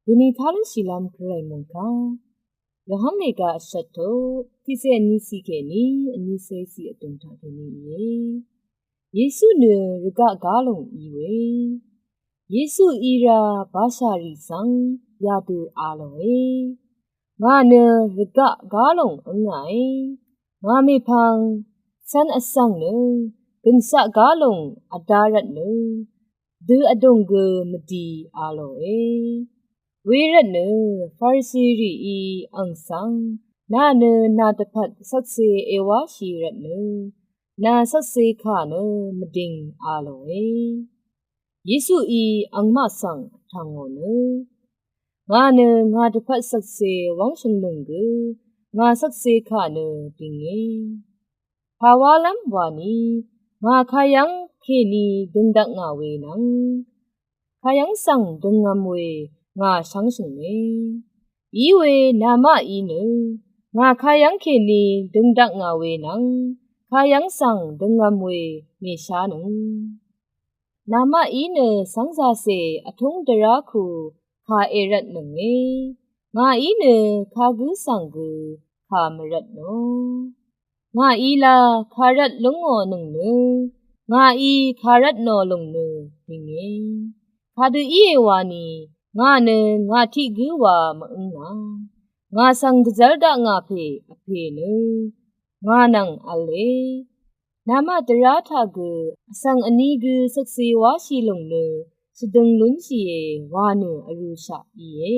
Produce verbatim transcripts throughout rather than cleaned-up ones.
Dvni talv́ng shìlv́m Gvray mòngkà Yohan lèga vshvt tut tiqsè vní cì kèní vní cé cì vdùng taq kèní íe. Yesu nø rvgaq gá lòng í we. Yesu í rá bashà rì svng yadø a lòe. Ngà nø rvgaq gá lòng ǿngàe. Ngà mèpvng cv̄n vsvng nø gønshaq gá lòng vdá rvtnø dø vdùng gø mvdi a lòe. Wervtnø Farisirìí ang svng, nà nø nà dvpvt shvkse èwáshì rvtnø nà shvkse kà nø mvding a lòe. Yesuí angmaq svng vtv̀ngò nø, ngà nø ngà dvpvt shvkse wv́ngshø̀nglø̀ng gø ngà shvkse kà nø dìnge. Pàwálv́m wani, ngà kayv́ng kèní døngdvk ngà we nvng kayv́ng svng døngv̄m we ngà shvngshø̀nge. Iwe namaqí nø ngà kayv́ng kèní døngdvk ngà we nvng kayv́ng svng døngv̄m we mèshánøng. Namaqí nø sv́ngzàcè vtúng dvrá ku kà èrvtnønge. Ngàí nø kagǿ svng gø kà mvrvtnò. Ngàí la kàrvt lúngò nøng nø, ngàí kàrvtnò lòng nø dìnge. Kadø íe wani, ngà nø ngà tiq gǿ wa mvǿngà. Ngà svng dvzv́r daq ngà pè vpè nø ngà nvng v̄le. Namaq dvrá taq gø vsvng vní gø shvkse wáshì lòng nø shvdøng lúnshìe wa nø vrūshaq íe.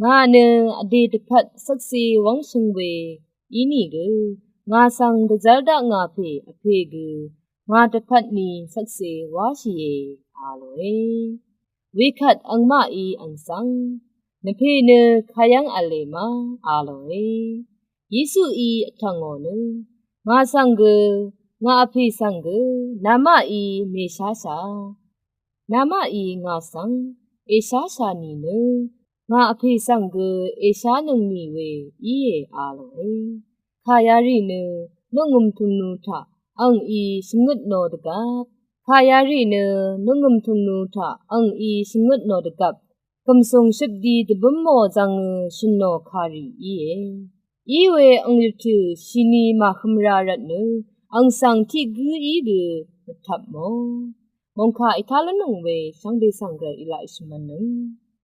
Ngà nø vdè dvpvt shvkse wv́ngshø̀ng we ínìgø ngà svng dvzv́r daq ngà pè vpè gø ngà dvpvt ni shvkse wáshìe a lòe. Wekvt angmaqí ang svng, nvpè nø kayv́ng v̄le ma a lòe. Yesuí vtv̀ngò nø, ngà svng gø, ngà vpè svng gø namaqí mèsháshà. Namaqí ngà svng èsháshà nìnø, ngà vpè svng gø èshánøng nì we íe a lòe. Kà yarì nø nungø̀m tø̀mnu taq angí shvngøtnò dvgvp. Kà yarì nø nungø̀m tø̀mnu taq angí shvngøtnò dvgvp gv̀msùng shøpdi dvbǿmò zvngø shø̀nò kàrì íe. Iwe ang rvtø̀ shini màhøm ra rvtnø ang svng tiq gǿ í gø mvtvpmò. Mòngkà ètá lúnnøng we shvngbe svng gø èlaq èshvmv̄nnøng.